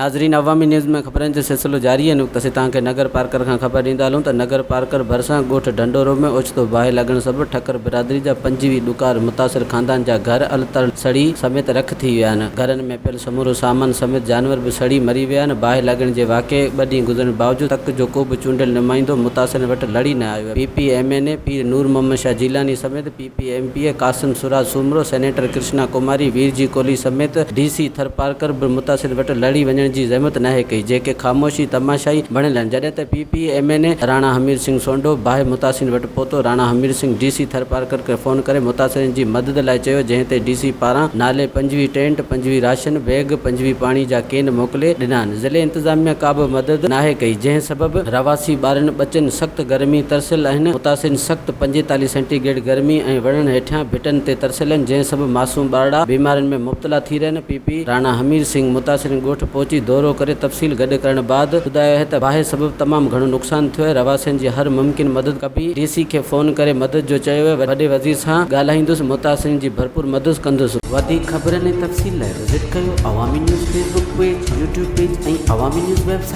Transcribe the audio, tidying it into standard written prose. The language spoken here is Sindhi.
ناظرين عوامي نيوز ۾ خبرن جو سلسلو جاري آهي هن وقت اسين توهان کي نگر پارڪر کان خبر ڏيندا هلون ته نگر پارڪر ڀرسان ڳوٺ ڍنڍورو ۾ اوچتو باهه لڳڻ سبب ٺڪر برادري جا 25 ڏڪار متاثر خاندان جا گهر التر سڙي سميت رک ٿي ويا آهن گهرن ۾ پيل سمورو سامان سميت جانور به سڙي مري ويا آهن باهه لڳڻ جي واقعي ٻه ڏينهن گذرڻ باوجود تڪ جو ڪو به چونڊيل نمائندو متاثرن وٽ لڙي نه آيو آهي P P M N A Pir Noor Muhammad Shah Jilani سميت P P M P A Qasim Siraj Soomro, senator Krishna Kumari, Virji Kolhi سميت ڊي سي ٿرپارڪر به متاثرين وٽ لڙي وڃڻ جي زحمت ناهي ڪئي، جيڪي خاموشي تماشائي بڻيل آهن، جڏهن ته P P M N A Rana Hamir Singh Sodho باهه متاثرين وٽ پهتو، راڻا همير سنگهه ڊي سي ٿرپارڪر کي فون ڪري متاثرين جي مدد لاء چيو، جنهن تي ڊي سي پاران نالي 25 ٽينٽ، 25 راشن بيگ، 25 پاڻي جا ڪين موڪلي ڏنا آهن. ضلعي انتظاميا ڪا به مدد ناهي ڪئي، جنهن سبب رهواسي ٻارن ٻچن سخت گرمي ترسيل آهن، متاثرين سخت 45 سينٽي گريڊ گرمي ۽ وڻن هيٺيان ڀٽن تي ترسيل آهن، جنهن سبب معصوم ٻارڙا بيمارين ۾ مبتلا ٿي رهيا آهن، پي پي راڻا همير سنگهه متاثرين ڳوٺ پهچي دورو ڪري تفصيل گڏ ڪرڻ بعد ٻڌايو آهي ته باهه سبب تمام گهڻو نقصان ٿيو آهي، رهواسين جي هر ممڪن مدد ڪبي، ڊي سي کي فون ڪري مدد جو چيو ويو، وڏي وزير سان ڳالهائيندس، متاثرين جي ڀرپور مدد ڪندس. وڌيڪ خبرن ۽ تفصيل لاء وزٽ ڪيو Awami news Facebook page, YouTube page ۽ Awami news website.